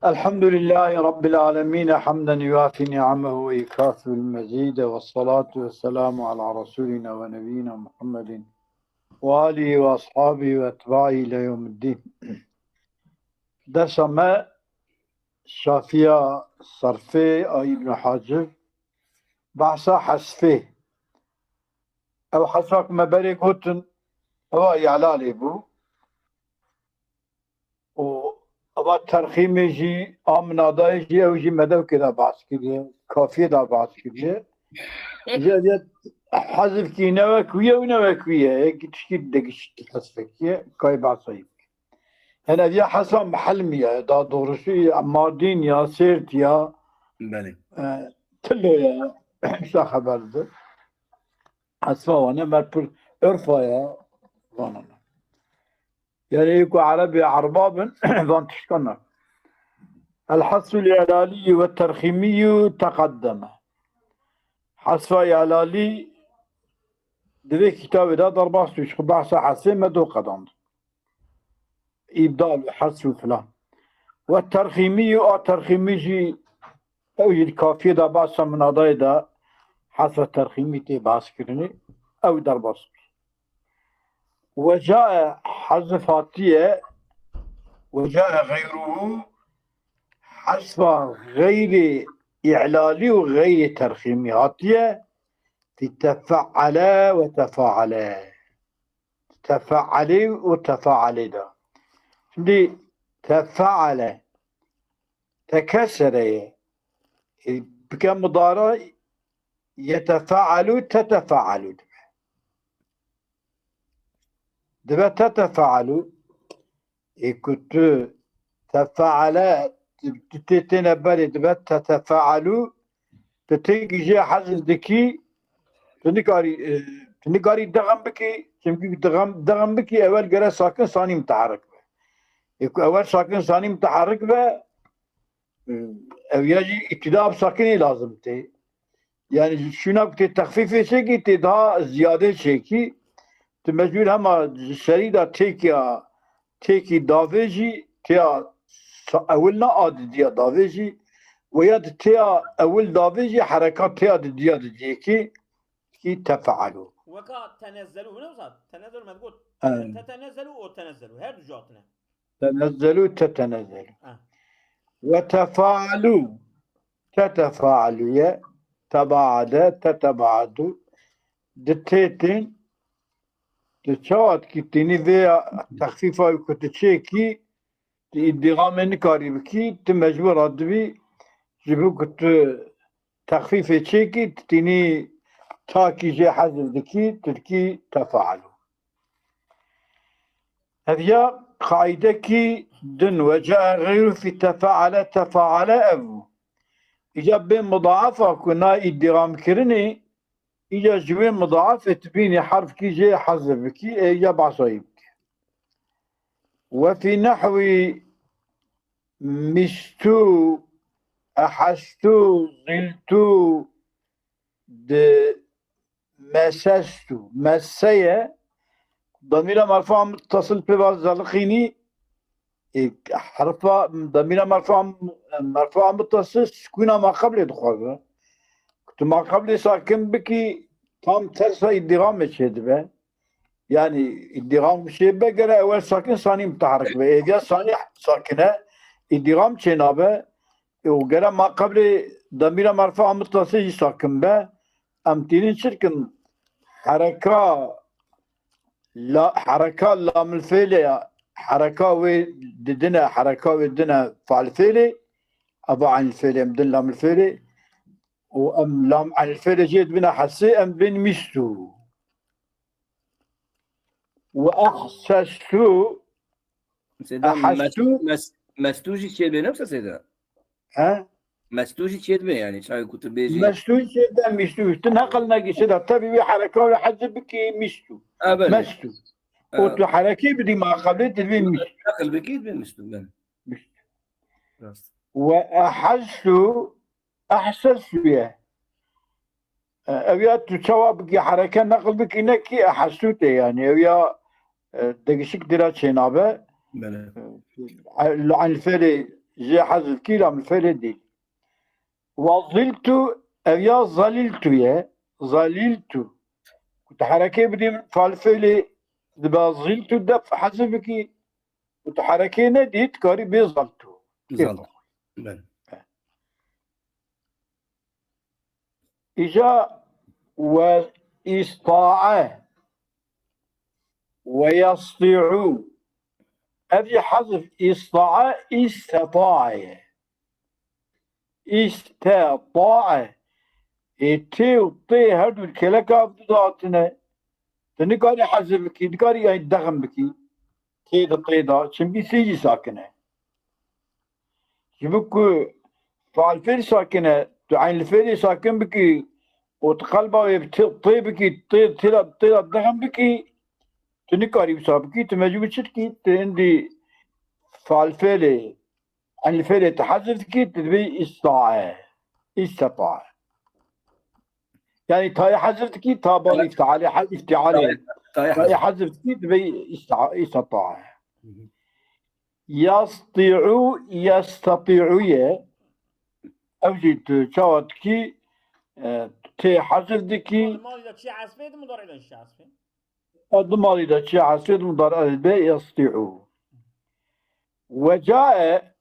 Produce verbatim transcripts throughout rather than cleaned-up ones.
الحمد لله رب العالمين، حمدا يوافي نعمه ويكافئ المزيد، والصلاة والسلام على رسولنا ونبينا محمد وآله وأصحابه وأتباعه إلى يوم الدين. Dersa me Şafiya Serfê a Îbn Hacib, behsa hesfê. Ew hesfa ku me berê gotin, ewa îlalê bû. Û eva terxîmê jî, a minadayê jî, ew jî me dewkê de behs kiriye, kafiyê de behs kiriye. Ji ev yet hezf kî ne wek wî ye û ne wek wî ye. Yek tişkî degişt hesfekî ye, kayê behsa wî bike. Hene ev ya hesfa mihelmî ye, daha doğrusu ya Mardîn ya, Sêrt ya, Belê. e, Tilo ya, işte xeber di. Hesfa wane me pir örfa ya, vanan. Yani ku Erebê erba bin, van tişkan ne. El-Hasul Îlalî ve Terxîmî teqeddeme. Hesfa Îlalî di vê kitabê de derbas bû, ji xwe behsa hesê me do qedand. Îbdal û hes û filan. Ve Terxîmî û a Terxîmî jî ew jî di kafiyê de behsa minadayê de hesfa Terxîmî tê behs kirinê, ew derbas bû. Ve cae hezf hatiye, ve cae xeyruhu, hesfa xeyrê îlalî û xeyrê terxîmî hatiye, fi tefeale ve tefaale. Tefaale û tefaale de. Şimdi tefaale, tekesere ye. E, bike mudara, yetefaalu, tetefaalu dibe. Dibe tetefaalu. Ê ku tu tefeale, tu, tu tê têne berê dibe tetefealu, tu têkî jê hezf dikî, tu nikarî, e, tu nikarî dixem bikî, çimkî dixem, dixem bikî ewel gere sakin sanî miteherik be. Ê ku ewel sakin sanî miteherik be, e, ev ya jî îtîda bi sakinê lazim tê. Yani şuna ku tê texfîfê çêkî, tê daha ziyade çêkî. Tu mecbûr hema ji serî de têkiya, têkî davêjî, têya sa-, ewil na a didiya davêjî, we ya di têya ewil davêjî, hereka têya didiya didiyekî, ki tefealu. Weka tenezzelu, ne wisa? Tenezzelu me digot. Evet. Tetenezzelu û tenezzelu. Her du jî hatine. Tenezzelu, tetenezzelu. Ha. Ve tefaalu. Tetefaalu ye. Tebaade, tetebaadu. Di têtin, di çawa dikî tînî vê ya texfîfa ku tu çêkî, tu îdîgamê nikarî bikî, tu mecbûr radibî, ji bo ku tu texfîfê çêkî, tu tînî takî jê hezf dikî, tu dikî tefaalu. Ev ya qaîdekî din, ve cae xeyru fi tefaale, tefaale ev bû. Îca bê mudaafa ku na îdîgam kirinê, îca ji wê mudaafê tu bînî herfkî jê hezf bikî, ê îca behsa wî bike. Ve fî nehwî mistu, ehestu, ziltu, di mesestu. Messe ye. Damîra merfua muttasil pê va zelixînî, e, herfa, damîra merfua, merfua muttasil sukûna ma qeblê dixwaze. Ku tu ma qeblê sakin bikî, tam tersa îdîgamê çêdibe. Yani îdîgam çêbe gere ewel sakin sanî miteherik be. Êdiya sanî sakin e, îdîgam çênabe. Û gere ma qeblê damîra merfua muttasil jî sakin be. Em tînin çirkin hereka la, hereka lamil fêlê ya, hereka wê didine, hereka wê dine faal fêlê, eva enil fêlê em din lamil fêlê. Û em lam enil fêlê jê dibine hesê, em bên mîstû. Û ehsestu, Seyda, ehestû. Mes-, mes-, mestû jî çêdibê, ne wisa Seyda? He? Mestû jî çêdibê, yani çaxê ku tu bêjî. Mestû çêdibê, mîstû. Tu neqil nekî Seyda, tevî wê hereka wê hezf bikî mîstû. Ha, belê. Mestû. Ha. Û tu herekê bidî ma qeblê, tu dibê mîstû. Neqil bikî, dibê mîstû, belê. Mîstû. Rast. Ve ehestû, ehsestû ye. E, ev ya tu çawa bikî, hereke neqil bikî, nekî, e, hesût e yani. Ev ya, e, degişik dira çênabe. Belê. E, li enil fêlê Jê hezf kî lam li fêlê dîl. Wa ziltu, ev ya zaliltu ye. Zaliltu. Ku tu herekê bidî min fal fêlê dibe ziltu def hezf bikî. Ku tu herekê nedî, dikarî bê zaltu. Zaltu. Belê. Îca we îsta'e we yestî'û. Ev jî hezf îsta'e îsteta'e ye. Îsteta'e. Ê tê û tê her du keleka ev du de hatine. Tu nikarî hezf bikî, nikarî yani dexm bikî. Tê de tê de. Çimkî sê jî sakin e. Ji bo ku fal fêl sakin e, tu eyn li fêlê sakin bikî û tu qelba wê bi tê, tê bikî, tê, tê de, tê de dexm bikî, tu nikarî wisa bikî, tu mecbûr çi dikî? Tu hindî fal fêlê, eyn li fêlê tu hezf dikî, tu dibê îstae, îstetae. Yani tayê hezf dikî, ta bal îftialê, he, îftialê. Tayê, tayê hezf. Tayê hezf dikî, dibê îsta-, îstetae. Hı hı. Yastî'û, yesteti'û ye. Ev jî tu çawa dikî, e, tê hezf dikî. Di malî de çi hezfê, di mudarî de çi hezfê? E, di malî de çi hezfê, di mudarî de bê yestî'û. Wecae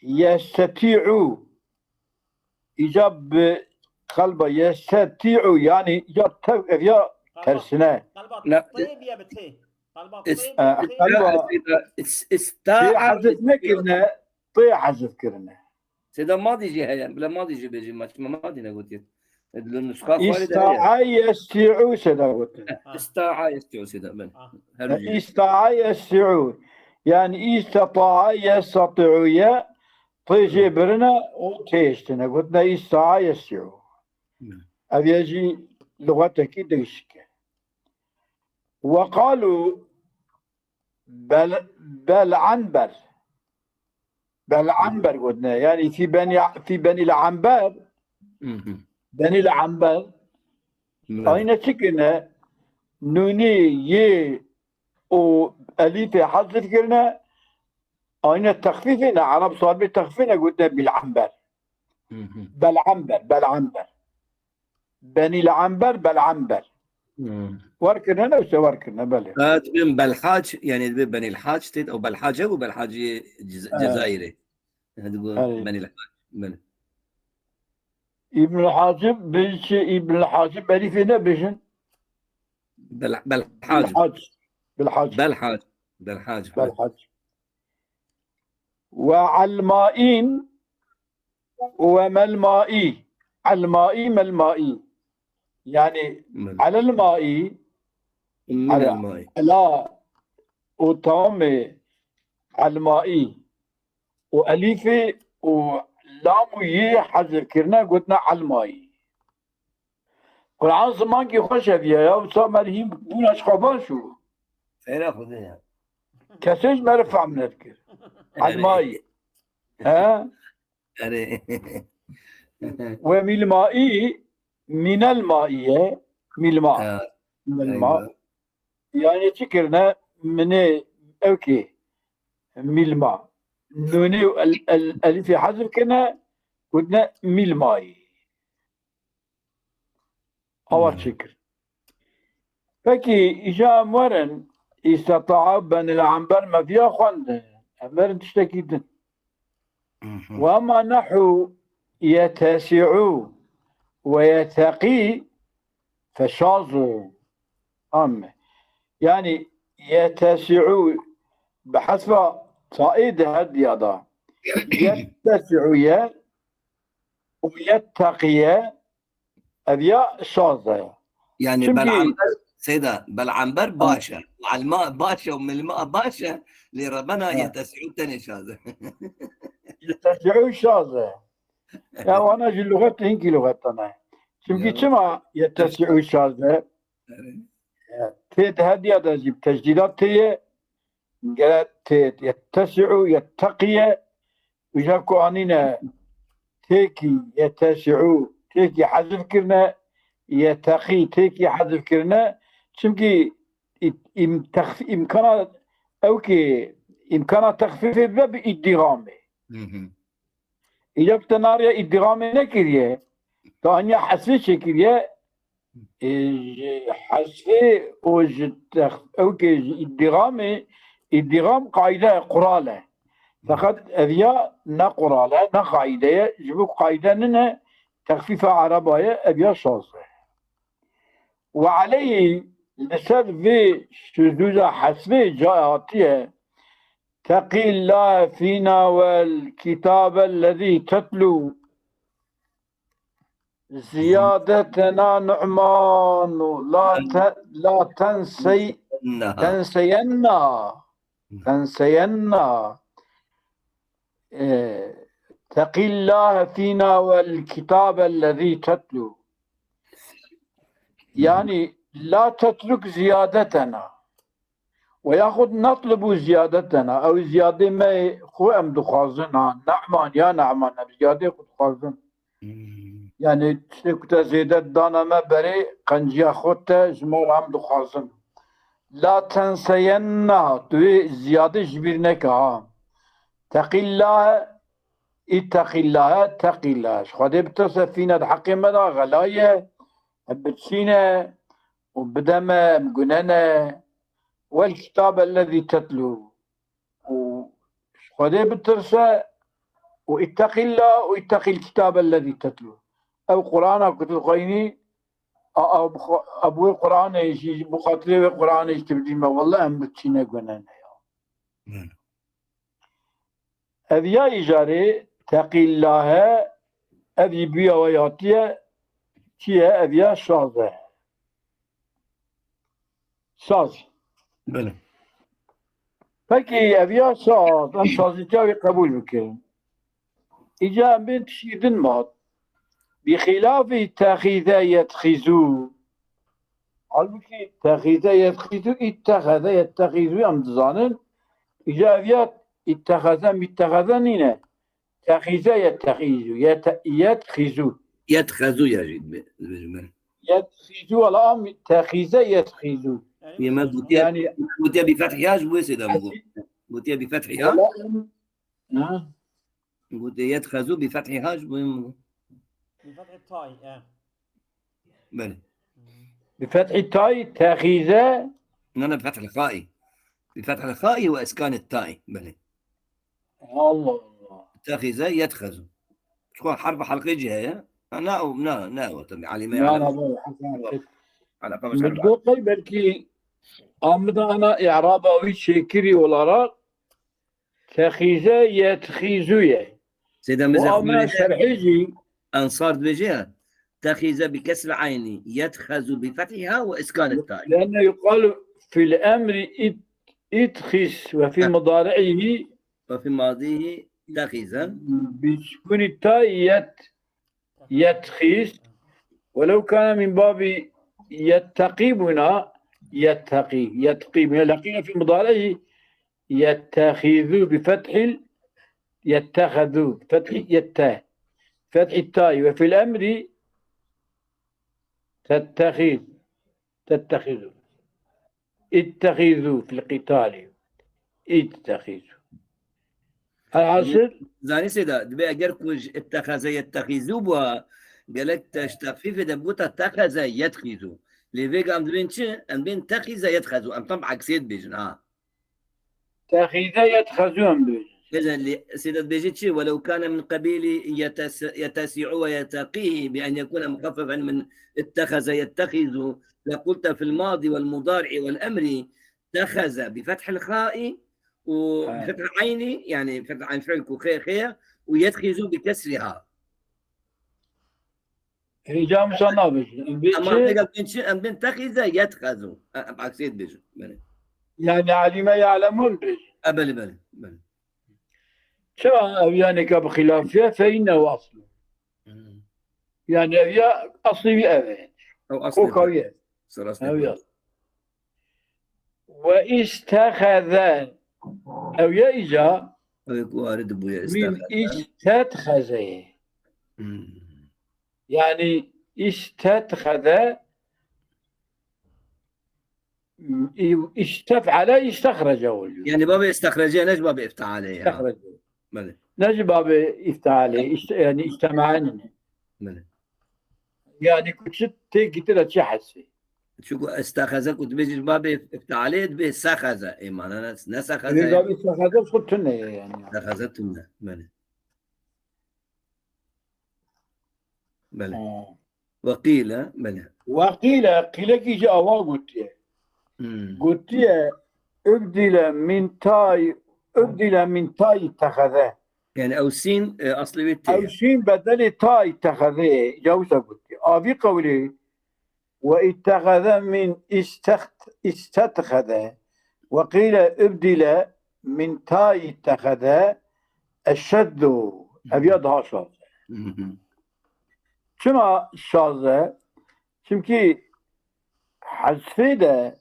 yesteti'û. Îca bi qelba yesteti'û, yani îca tev ev ya tersine. Qelba tê biye bi tê. Qelba tê biye bi tê. Qelba tê hezf nekirine, tê hezf kirine. Sêda madî jî heye, bila madî jî bêjî, ma çima madî negotiye. Li nusxa xwarê de heye. Îsta'a yestî'û sêda gotin. Heh, îsta'a yestî'û sêda, belê. Her jî. Îsta'a yestî'û. Yani îsteta'a yesteti'û ye, tê jê birine û tê hiştine. Gotine îsta'a yestî'û. Hı. Ev ye jî lixwetekî değişik e. Ve qalu bel, bel anber. Bel anber gotine. Yani fî beni, fî benî le anber. Hı hı. Benî le anber. Hı. Ayne çi kirine? Nûnî, yê û elîfê hezf kirine. Ayne texfîfê ne, Ereb salbê texfîfê ne gotine bil anber. Hı hı. Bel anber, bel anber. Benî le anber, bel anber. Hmm. Wer kirine ne, wise wer kirine, belê. Ha, dibên Belhac, yani dibê Benî Hac têt, ew Belhac hebû, Belhacê Cez-, Cezayirê. Ha, dibû Benî Hac, belê. Îbn Hacib, bêjî Îbn Hacib, elîfê nebêjin. Bel-, Belhac. Belhac. Belhac. Belhac. Belhac. Belhac. Ve elma'in, Ve melmaî. Elmaî, melmaî. Yani elel maî, ala û tamê elmaî û elîfê û lam û yê hezf kirine, gotine elmaî. Quran zimankî xweş hediye ya, wisa merhîm bûna ji xwe baş û. Xeyra Xwedê ya. Kesê ji me re fehm nedikir. Elmayî. He? Erê. Ve mîlmaî, mînel maî ye. Mîlma. Ha. Mîlma. Eyvah. Yani çi kirine? Minê ewkê mîlma. Nûnê û el, el, elîfê hezf kirine, gotine mîlmayî. Awa çêkir. Pekî, îja em werin, îsteta'a benil anber me viya xwendin. Em werin tiştekî din. Ve ema nehu yetesi'u ve yeteqî feşazu. Amme. Yani yetesi'u bi hesba ta'ê di her diya da. Yetesi'u ye û yetteqiye ev ya şaz e. Yani Çimkî belamber, Seyda, belamber baş e. Elma baş e û milma baş e. Lê rebena yetesi'u tenê şaz e. Yetesi'u şaz e. Ya wana jî luxet hinkî luxetana. Çimkî çima yetesi'u şaz e? Evet. Tê di her diya de jî tecdîdat tê ye. Gere tê yetesi'u, yetteqiye. Îja ku anîne têkî yetesi'u, têkî hezf kirine, yeteqî, têkî hezf kirine. Çimkî î-, îm-, texf-, îmkana ew ki îmkana texfîfê bibe bi îdîgamê. Hı hı. Îca bi te nariye îdîgamê nekiriye. Te aniya hesfê çêkiriye. E, ji hesfê û ji tex-, ew ke ji îdîgamê, îdîgam qaîde ye, qural e. Feqet ev ya ne qural e, ne qaîde ye. Ji bo qaîde nine, texfîfa ereba ye, ev ya şaz e. Ve aleyhî, li ser vê şuzûza hesfê cayê hatiye, teqî Llâhe fîna wel kitâbe lezî tetlû ziyadetena Nu'man û la te-, la tensey-, Naha. Tenseyenna. Tenseyenna. E, teqî Llâhe fîna wel kitâbe lezî tetlû. Yani, la tetruk ziyadetena. Ve yaxud natlubu ziyadetena. Ew ziyadê me xwe em dixwazin, ha. Ne'man, ya Ne'man, em ziyadê xwe dixwazin. Hmm. Yani, tiştê ku te zêde dana me berê, qenciya xwe te ji me re em dixwazin. La tenseyenna, tu wê ziyadê ji bîr neke, ha. Teqî Llâhe, îtteqî Llâhe, teqî Llâhe. Ji Xwedê bitirse, fîna di heqê me de xela ye, em biçîne û bide me, em gune ne. Wel kitabe lezî tetlû. Û ji Xwedê bitirse û îtteqî Llâhe û îtteqîl kitabe lezî tetlû. Ew Qur'ana ku tu dixwînî, a, a, bi xwe-, a, bi wê Qur'anê jî, bi xatirê wê Qur'anê jî tu bidî me. Welle em biçîne gune ne ya. Hmm. Ev ya îcarê teqî Llâhe, ev jî bi ya we hatiye, çi ye? Ev ya şaz e. Şaz. Belê. Pekî ev ya şaz, em şazîtiya wî qebûl bikin. Îca em bên tiştî din mat. Bi xîlafî texîze yetxîzû. Halbûkî texîze yetxîzû, îttexeze yettexîzû em dizanin. Îca ev ya îttexeze mîttexeze nîne. Texîze yettexîzû, yete-, yetxîzû. Yetxezû ya jî dibe-, dibêjin, belê. Yetxîzû, wela em texîze yetxîzû. Yê me gotiye, yani, gotiye bi fethî ya ji bo sê de min got. Gotiye bi fethî ya. Wela em, ha? Gotiye yetxezû bi fethî ha ji bo min got. Bi fethî tay, e. Belê. Bi fethî tay, texîze. Na, na, bi fethî xaî. Bi fethî xaî ve îskanê tay. Belê. Allah Allah. Texîze yetxezu. Çiqas herf helqê jî heye. Ha, na, o, na, na, o tabii, alîme. Na, ya'lem. Na, baba, Hasan. Ala, baba, Min şerba. Got qey belkî amida ana i'raba wî çêkirî olarak texîze yetxîzû ye. Seyda Mirza Xumeyni şerhê jî Ensar dibêje ya, texîze bi kesrî eynî, yetxezu bi fethîha ve îskanê tay. Lenne yuqalu fil emrî it-, itxîz ve fî mudari'ihî ve fî madihî texîze. Bi sukûnî tay yet-, yetxîz. Welew kâne min babî yetteqî bûna, yetteqî, yetteqî bûna. Leqîne fî mudari'ihî yettexizu bi fethil, yettehezu, fethi yette. Fethi tay ve fil emri tettehiz, tettehizu. İttehizu fil qitali. İttehizu. Elhasil. Zanî Seyda, dibe eger ku ji itteheze yettehizu bûa, gelek te ji texfîfê de bigota teheze yethizu. Lê vêga em dibên çi? Em bên tehize yetxezu. Em tam bi eksê dibêjin, ha. Tehize yetxezu em dibêjin. Mesela, lê Seyda dibêje çi? Welew kane min qebîlî yetes-, yetesi'u ve yeteqî bi en yekune muxeffefen min itteheze yettehizu, lequlte fil madî wel mudari'i wel emrî teheze bi fethil xa'i û bi fethil eynî, yani fethil eyn fiil ku xê, xê ye, û yethizu bi kesriha. Hêca Musa nabêjin. Em bê Ama çi? Pêka bên çi? Em bên tehize yetxezu. E, em aksê dibêjin. Belê. Yani alime ya'lemun bêjin. E, belê, belê, belê. Çima ev yanêka bi xilafiye? Fe innehu aslu. Hmm. Yani ev ya aslî wî ev e. Ew aslê Koka wî ye. Ser aslê Ev ya. Ve istexeze. Ew ya îca. Ew ku arid bûye min istexeze. İstetxeze. Hmm. Yani istetxede, istef'ale, istexrece oluyor. Yani babê istexrece ne ji babê iftale ya. İstexrece. Belê. Ne ji babê îftialê, îşte, yani îctemaen ne. Belê. Yani ku çi tê gitire çi hesê. Çünkü istexeze ku dibêjî ji babê îftialê dibê sexeze. Ê mana ne, ne sexeze. Yani babê sexeze xwe tune ye yani. Sexeze tune. Belê. Belê. Ha. Ve qîle, belê. Ve qîle, qîlekî jî awa gotiye. Hmm. Gotiye, "Ubdile min tay, ubdile min tay ittexeze." Yani ew sîn, e, aslê wê tê. Ew sîn bedelê tay ittexeze. Cawisa gotiye. Avî qewlê, "Ve ittexeze min istext-, istetxeze." Ve qîle ubdile min tay ittexeze eşeddu. Ev ya daha şaz. Hı hı. Çima şaz e? Çimkî hesfê de,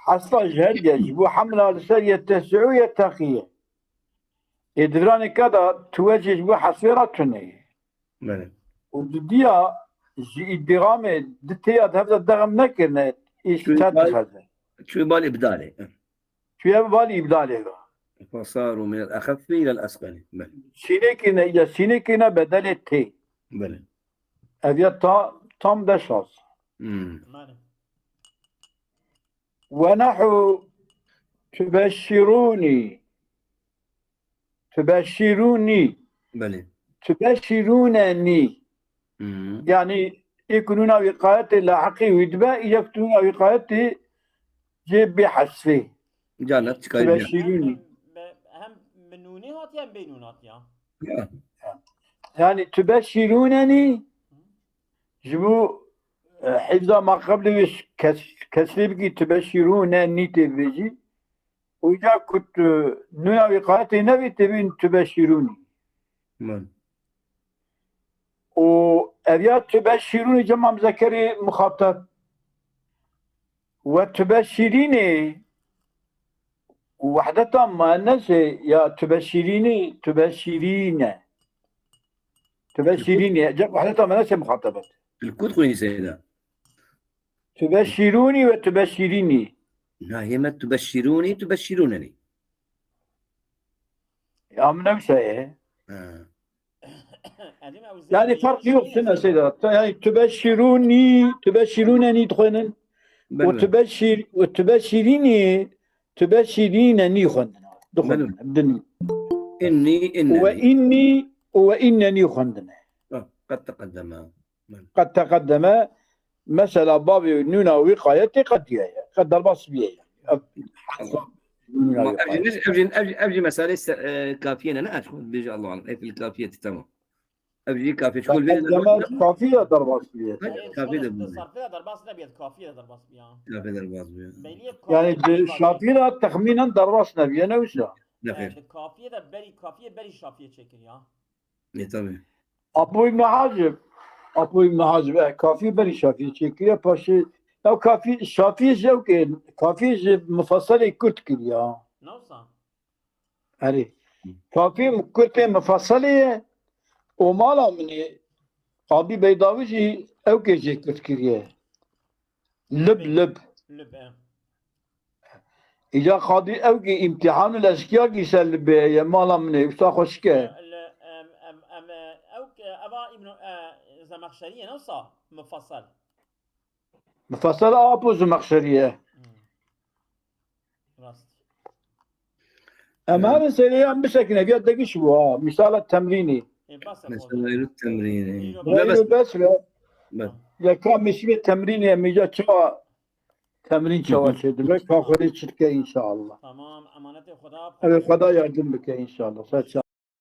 hesfa ji her ye, ji bo hemla li ser ye tesi'u ye teqiye. Ê divranê ke da tu wecê ji bo hesfê re tune ye. Belê. Û didiya ji îdîgamê di têya di hev de dexm nekirine, îştet dixeze. Çû bal îbdalê. Çûye bi bal îbdalê ve. Fasaru min el-exeffi ilel esqali. Belê. Sînê kirine, ya sînê kirine bedelê tê. Belê. Ev ya ta, tam de şaz. Hmm. Mane. Ve nehu tubeşşirûnî. Tubeşşirûnî. Belê. Tubeşşirûnenî. Hmm. Yani, ê ku nûna wîqayetê lahiqî wî dibe, yek nûna wîqayetê jê bê hesfê. Canet çıkarıyor. Tubeşşirûnî. Hem, hem bi nûnê hatiye hem bê nûn hatiye. Ya. Yani, tubeşşirûnenî ji bo, e, hifza ma qeblê wê kes-, kesrê bikî, tubeşşirûnenî tê bêjî. Û ca ku tu nûna wîqayetê nevî tê bîn tubeşşirûnî. Belê. Û ev ya tubeşşirûnî cema muzekerê muxatab. Ve tubeşşirînê wehdeta muennesê ya tubeşşirînî, tubeşşirîne. Tubeşşirînê, cem wehdeta muennesê muxatab e. Li ku dixwînî Seyda? Tubeşşirûnî ve tubeşşirînî. Na, yê me tubeşşirûnî, tubeşşirûnenî. Ya min ew şey ye. Ha. Edîm ew Yani zêde fark yê yok şînê sina zêde. Seyda. Yani tubeşşirûnî, tubeşşirûnenî dixwînin. Belê. Ve tubeşşir-, ve tubeşşirînî, tubeşşirînenî xwendin. Dixwendin. Belê. Din. Inni, Ve innenî. inni, ve innenî xwendin. Ah, qed teqeddeme. Qed teqeddeme. Mesela babê nûna wîqayetê qediye ye. Qed derbas biye ye. Ev, nûna Ma ev jî, wîqayetê. ev jî, ev jî, ev jî meselê se-, e, kafiye ne, ne, aç, bêje Allahu alem. Ev fil kafiyeti, tamam. Ev jî kafiye, çikol vê Teqeddeme kafiye derbas biye. Kafiye de bû. Sarfê de derbas nebiye, kafiye de derbas biya. Kafiye derbas biya. Belli ye Yani kafiye di Şafî de texmînen derbas nebiye, ne wisa? Nexêr. Yani kafiye de berî, kafiye berî Şafiyê çêkir ya. Ne tabii. Apo Îbn Hacib, Apo Îbn Hacib, e, kafî berî Şafî çêkiriye, paşê, ya kafî, Şafî ji ew ke, kafî ji mufasselê kurt kiriya. Ne wisa? Erê. Kafî kurtê mufasselê ye, û mala min ê, Qadî Beydawî jî ew ke jê kurt kiriye. Lib, lib. Lib, e. Îca Qadî ew ki îmtîhan û leşkiya ki ser li bê ye, mala min ê, usta xweşik e. Li, em, em, em, e, ew ki, eva Îbn, e, Zemexşerî ye, ne wisa? Mufassal. Mufassal Apo Zemexşerî ye. Hmm. Rast. Em her serê yan bisekine, viya degiş bû ha. Misala temrînî. Ê, bas e, Mesela xwedê. Eylül temrini. Îro Ve bas. Eylül bes ve. Bak. Yeka mişî temrînê, em îca çawa temrîn çawa çêdibê, ka Xwedê çi dike înşallah. Tamam, emanetê Xweda. Ew ê Xweda yardim bike înşallah. Ser çawa.